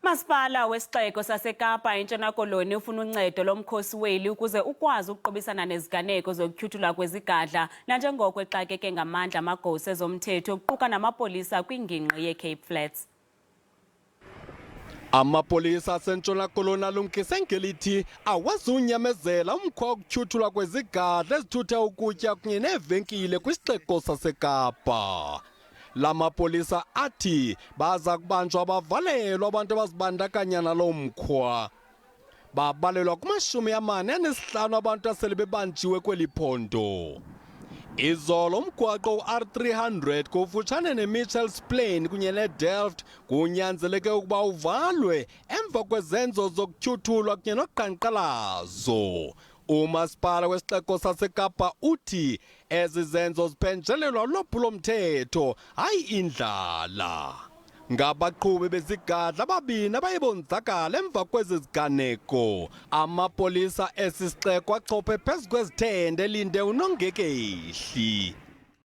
Masipala wesixeko saseKapa eNtshona Koloni ufuna uncedo lomkhosi weli ukuze ukwazi ukuqubisana neziganeko zokutyhuthulwa kwezigadla nanjengoko exakeke ngamandla amagosa ezomthetho kuquka namapolisa kwingingqi yeCape Flats. Amapolisa aseNtshona Koloni alumkise ngelithi awazunyamezela umkhwa wokutyhuthulwa kwezigadla ezithutha ukutya kunye neevenkile kwisixeko saseKapa. La mapolisa athi baza kubanjwa bavalelwa abantu abazibandakanya nalo mkhwa. Babalelwa kumashumi 45 abantu asele bebanjiwe kweli phondo. Izolo umgwaqo u-R300 kufutshane neMitchells Plain kunye neDelft kunyanzeleke ukuba uvalwe emva kwezenzo zokutyhuthulwa kunye noqhankqalazo. Umasipala wesixeko saseKapa uthi ezi zenzo ziphenjelelwa lulwaphulo-mthetho, hayi indlala. Ngabaqhubi bezigadla ababini abaye bonzakala emva kwezi ziganeko. Amapolisa esi sixeko achophe phezu kwezithende elinde unongekehli.